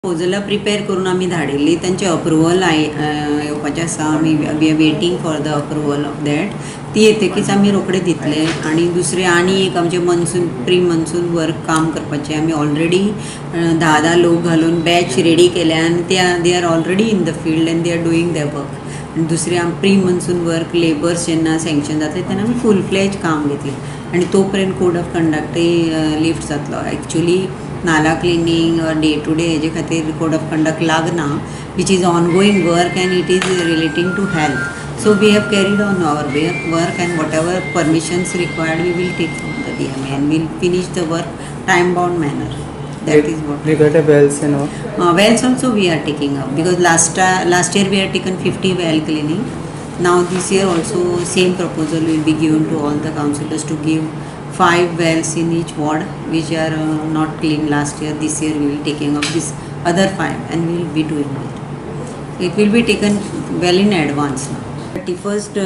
प्रपोजलां prepare करून आमी धाडिल्ली. तांचे अप्रुवल येवपाचें आसा. आमी we are waiting for the approval of that. ती येतकीच आमी रोखडे दितले. आनी दुसरें आनी एक आमचें मनसून, प्री मनसून वर्क काम करपाचें. आमी ऑलरेडी 10 10 लोक घालून बॅच रेडी केल्या आनी ते they are already in the field and they are doing the work. आनी दुसरें आम प्री मनसून वर्क लेबर्स जेन्ना सँक्शन जातले तेन्ना आमी फूल फ्लॅज काम घेतले आनी तो पर्यंत कोड ऑफ कंडक्टय लिफ्ट जातलो. एक्चुली नाला क्लिनींग, डे टू डे हेजे खातीर कोड ऑफ कंडक्ट लागना, which is ongoing work and it is relating to health. So we have carried on our work and whatever permissions required, we will take from the DMA and we'll finish the work time bound manner. That is what. Regarding wells and all. Wells also we are taking up because last year we had taken 50 well cleaning. Now this year also same proposal will be given to all the councillors to give five wells in each ward which are not clean last year. This year we will taking up this other five and we will be doing it. It will be taken well in advance now. 31st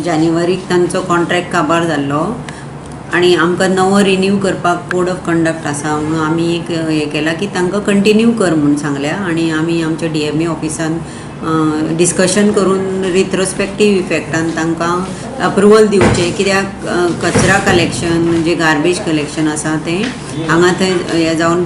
जानेवारीक तांचो contract काबार जाल्लो आनी आमकां नवो renew करपाक code of conduct आसा म्हणून आमी एक हें केलां की तांकां कंटिन्यू कर म्हूण सांगल्या. आनी आमी आमच्या डीएमए ऑफिसान डिस्कशन करून रिट्रोस्पेक्टीव इफेक्टान तांकां अप्रुवल दिवचें, कित्याक कचरा कलेक्शन जे गार्बेज कलेक्शन आसा तें हांगा थंय हें जावन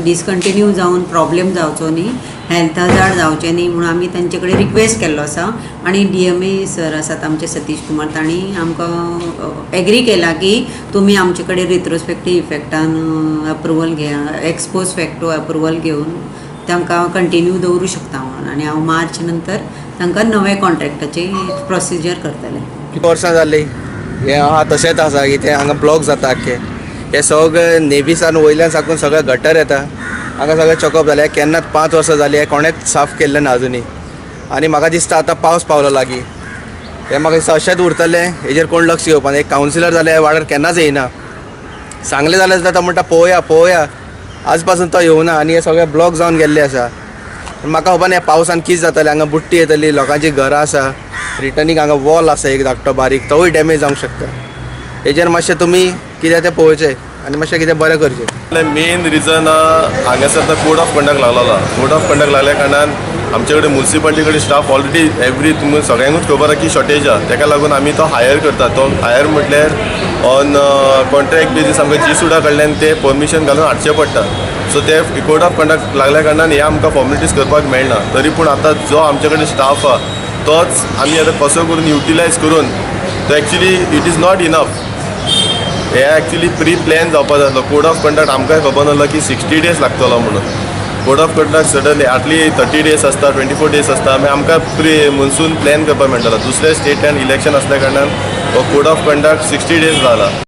डिसकंटिन्यू जावन प्रॉब्लेम जावचो न्ही, हेल्थ हजार्ड जावचें न्ही म्हणून आमी तांचे कडेन रिक्वेस्ट केल्लो आसा. आनी डीएमए सर आसात आमचे सतीश कुमार, तांणी आमकां एग्री केला की तुमी आमचे कडेन रिट्रोस्पेक्टीव इफेक्टान अप्रुवल घेया, एक्स पोस्ट फॅक्टो अप्रुवल घेवन तांकां कंटिन्यू दवरूं शकता म्हणून. आनी हांव मार्च नंतर तांकां नवे कॉन्ट्रॅक्टाची प्रोसिजर करतलें. कितली वर्सां जालीं हें आहा तशेंच आसा की तें हांगा ब्लॉक जाता आख्खें. हे सगळे नेवीसान वयल्यान साकून सगळे गटर येता हांगा, सगळें चॉकअप जालें. केन्नाच 5 वर्सां जालीं, हें कोणेंच साफ केल्लें ना अजुनूय. आनी म्हाका दिसता आतां पावस पावलो लागीं, हें म्हाका दिसता अशेंच उरतलें. हेजेर कोण लक्ष घेवपा ना. एक कावन्सिलर जाल्यार ह्या वाड्यार केन्नाच येयना. सांगलें जाल्यार सुद्दां तो म्हणटा पळोवया पळोवया, आज पासून तो येवना आनी हे सगळे ब्लॉक जावन गेल्ले आसा. म्हाका खबर ना ह्या पावसान कितें जातलें. हांगा बुट्टी येतली, लोकांचीं घरां आसा, रिटर्नीक हांगा वॉल आसा एक धाकटो बारीक, तोवूय डॅमेज जावंक शकता. हेजेर मातशें तुमी कितें तें पळोवचें आनी मातशें कितें बरें करचें. मेन रिजन, हांगासर आतां कोड ऑफ कंडक्ट लागलेलो. कोड ऑफ कंडक्ट लागल्या कारणान आमचे कडेन मुन्सिपालिटी कडेन स्टाफ ऑलरेडी एवरी तुमकां सगळ्यांकूच खबर आहा की शॉर्टेज आहा. तेका लागून आमी तो हायर करतात. तो हायर म्हटल्यार ऑन कॉन्ट्रॅक्ट बेजीस आमकां जीसुडा कडल्यान ते परमिशन घालून हाडचें पडटा. सो ते कोड ऑफ कंडक्ट लागल्या कारणान हे आमकां फॉर्मेलिटीज करपाक मेळना. तरी पूण आतां जो आमचे कडेन स्टाफ आहा तोच आमी आतां कसो करून युटिलायज करून तो actually it is not enough. हे एक्चुली प्री प्लॅन जावपा जाय आसलो. कोड ऑफ कंडक्ट आमकांय खबर नासलो की 60 डेज लागतलो म्हणून. कोड ऑफ कंडक्ट सडनली आटली 30 डेज आसता, 24 डेज आसता, मागीर आमकां प्री मनसून प्लॅन करपाक मेळटालो. दुसऱ्या स्टेटान इलेक्शन आसल्या कारणान हो कोड ऑफ कंडक्ट 60 डेज जाला.